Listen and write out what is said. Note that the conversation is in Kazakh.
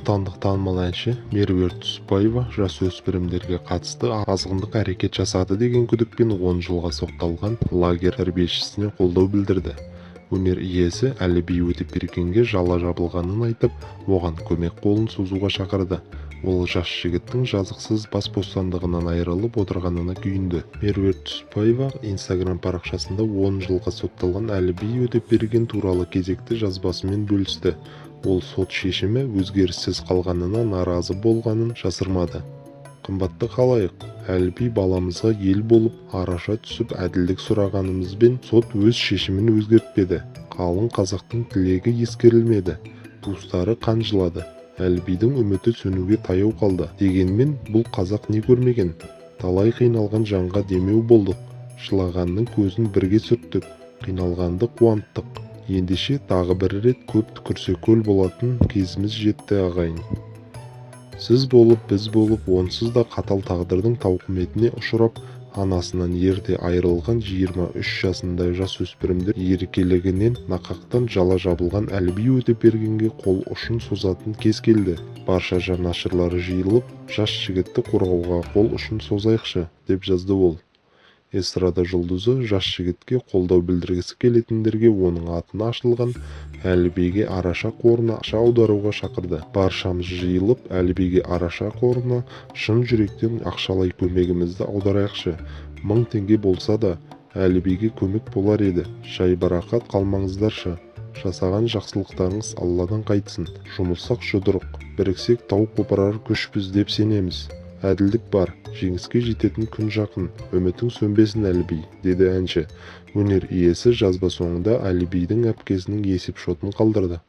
Отандық танымал әнші Меруерт Түсіпбаева жасөспірімдерге қатысты азғындық әрекет жасады деген күдікпен 10 жылға сотталған лагерь тәрбиешісіне қолдау білдірді. Өнер иесі Әліби Өтепбергенге жала жабылғанын айтып, оған көмек қолын созуға шақырды. Ол жас жігіттің жазықсыз бас бостандығынан айырылып отырғанына күйінді. Меруерт Түсіпбаева Инстаграм парақшасында 10 жылға сотталған Әліби Өтепберген туралы кезекті жазбасымен бөлісті. Ол сот шешімі өзгеріссіз қалғанына наразы болғанын жасырмады. Қымбатты халайық, Әліби баламызға ел болып, араша түсіп әділдік сұрағанымызбен сот өз шешімін өзгертпеді. Қалың қазақтың тілегі ескерілмеді. Туыстары қан жылады. Әлібидің үміті сөнуге таяу қалды. Дегенмен бұл қазақ не көрмеген? Талай қиналған жанға демеу болдық. Жылағанның көзін бірге сүрттік, қиналғанды қуанттық. Ендеше тағы бір рет көп түкірсе көл болатын кезіміз жетті, ағайын. Сіз болып, біз болып, онсыз да қатал тағдырдың тауқыметіне ұшырап, анасынан ерте айырылған 23 жасында жасөспірімдер еркелігінен нақақтан жала жабылған Әліби Өтепбергенге қол ұшын созатын кез келді. Барша жанашырлары жиылып, жас жігітті қорғауға қол ұшын созайықшы, деп жазды ол. Эстрада жұлдызы жас жігітке қолдау білдіргісі келетіндерге оның атына ашылған Әлібиге араша қорына ақша аударуға шақырды. Баршамыз жиылып, Әлібиге араша қорына шын жүректен ақшалай көмегімізді аударайықшы. 1000 теңге болса да, Әлібиге көмек болар еді. Жайбарақат қалмаңыздаршы. Жасаған жақсылықтарыңыз Алладан қайтсын. Жұмылсақ жұдырық, біріксек тау қопарар күшпіз деп сенеміз. Әділдік бар, жеңіске жететін күн жақын, үмітің сөнбесін, Әліби, деді әнші. Өнер иесі жазба соңында Әлібидің әпкесінің есепшотын қалдырды.